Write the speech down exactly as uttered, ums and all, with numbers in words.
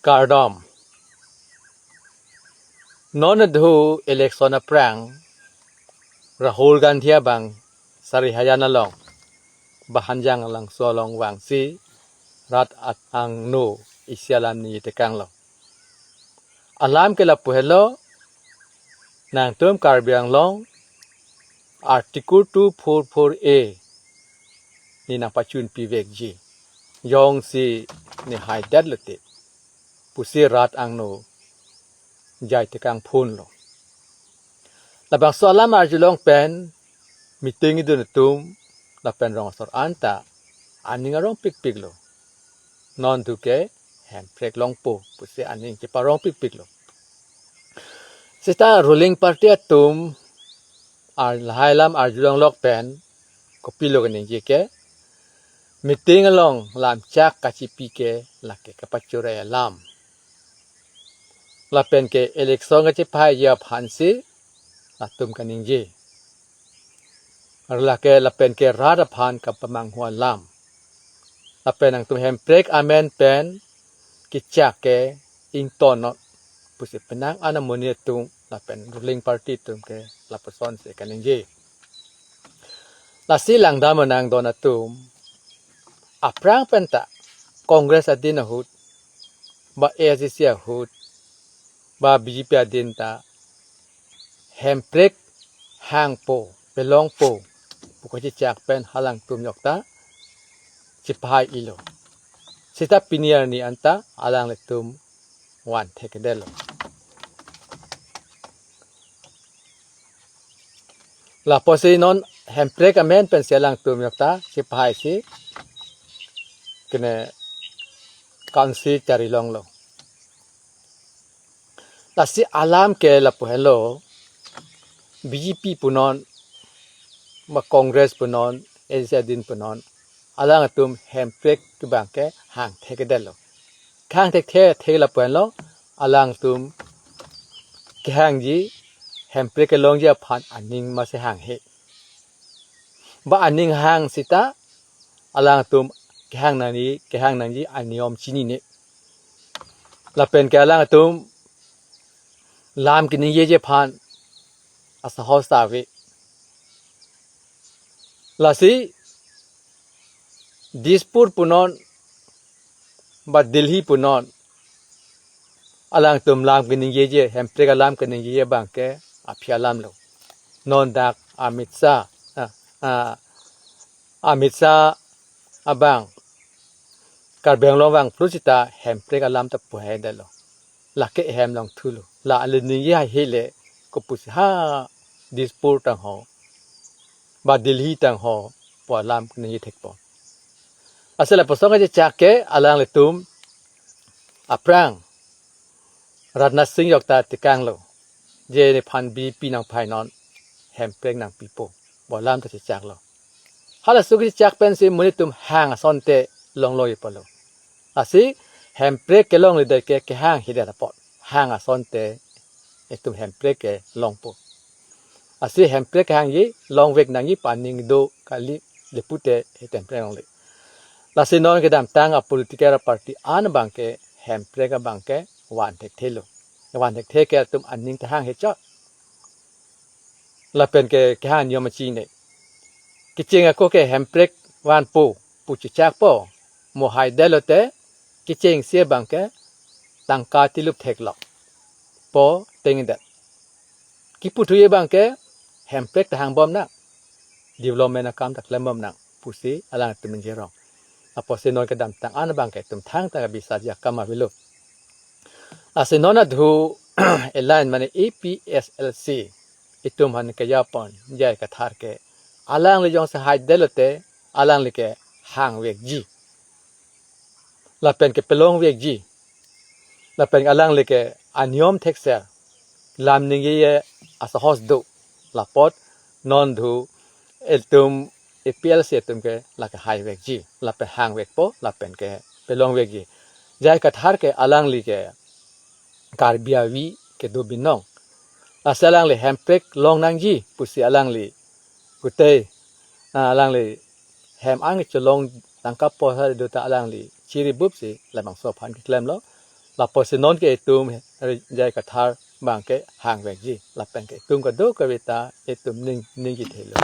Kardom. Non adhu election aphrang Rahul Gandhi abang Sarihajan along Bahanjang Langso along vangsi rat at angno isi alam ningje tekanglo. Alam ke lapu helo, nangtum Karbi Anglong Article two four four A ne nangpachunpi vekji. Jongsi ne haidet lote pusi rat angno jai tekang phonlo. Labangso alam arjulong pen meeting idun atum lapen rong asor anta aning arong pikpiklo. Non adhu ke Hemprek longpo pusi aning cheparong pikpiklo. Seta ruling party atum ar lahai alam arjulong lok pen kopilo kaningje ke, meeting along lamchak kachipi ke lake kapachorei alam. Lapen ke election kachepahaiji aphansi latum kaningje. Ar lake lapen ke rat aphan kapamanghu alam. Lapen nangtum Hemprek amen pen kechak ke ingtonnon pusi penang an amonit atum lapen ruling party atum ke lapusonsi kaningje. Lasi langdam nangdon atum aphrang penta Congress adin ahut, ba A I C C ahut, ba B J P adin ta Hemprek hangpo, pelongpo pu kachechak pen halangtum jokta chepahai-ilo. Seta pini arni anta alanglitum van thekthelo. Lapusi non Hemprek amen pensi alangtum jokta chepahaisi kene council charilonglo. Lasi alam ke lapu helo, B J P punon, ma Congress punon, A I C C adin punon, alangtum Hemprek abang ke hang thekthelo. Hang thekthe thek lapu helo, alangtum kehangji, Hemprek kelongji aphan aning masi hanghe. Ba aning hang seta alangtum kehang nangji, kehang nangji aniyom chinine. Lapen ke alangtum lam keningjeji aphan asahos ta ave. Lasi Dispur punon ba Delhi punon alangtum lam keningjeji, Hemprek alam keningjeji abang ke aphi alamlo. Non dak Amit Shah, ah, ah, Amit Shah abang Karbi Anglong vangplu seta Hemprek alam ta puhai detlo. Lake ehem longthulo. La ale ningje hai hele kopusi ha Dispur tangho ba Delhi tangho pu alam ningje thekpo. Asal lapuson kachechak ke alanglitum aphrang Rajnath Singh jokta tekanglo. Je nephan B J P nangpahainon Hemprek nangpipo pu alam ta chechaklo. Halaso kachechak pensi monit atum hang asonte longlo ipalo. Lasi Hemprek kelongledet ke kehanghedet apot hang asonte itum Hemprek kelongpo. Lasi Hemprek kehangji longvek nangji pu aning do kali, le pute itum Hemprek longle. Lasi non kedamtang a political party an abang ke Hemprek abang ke van thekthelo. Van thekthe ke atum aning ta hanghe chot. Lapen ke kehang niyom chinine. Kecheng ako ke Hemprek vanpo pu chechakpo. Mo hai detlo te kechengsi abang ke tangka tilup theklok pu tengdet. Kipu thuji abang ke Hemprek ta hangbom nang, development akam ta klembom nang pusi alangtum ningjerong. Apotsi non kedamtang an abang ke itum thangta kabisarji akam avelo. Lasi non adhu alliance mane A P H L C itum aphan kejapon J I Kathar ke alangli jongsi hai detlo te alangli ke hangvekji lapen ke pelongvekji lapen alangli ke aniyom thekser lam ningje asahos do. Lapot non adhu itum A P H L C atum ke lake haivekji lapen hangvekpo lapen ke pelongvekji. J I Kathar ke alangli ke Karbi avi kedo binong. Lasi alangli Hemprek long nangji pusi alangli kutei, ah, alangli hem ang cholong tangka poisa do ta alangli chiribupsi labangso aphan keklemlo. Lapusi non ke itum J I Kathar abang ke hangvekji. Lapen ke itum kadokave ta itum ning, ning kethelo.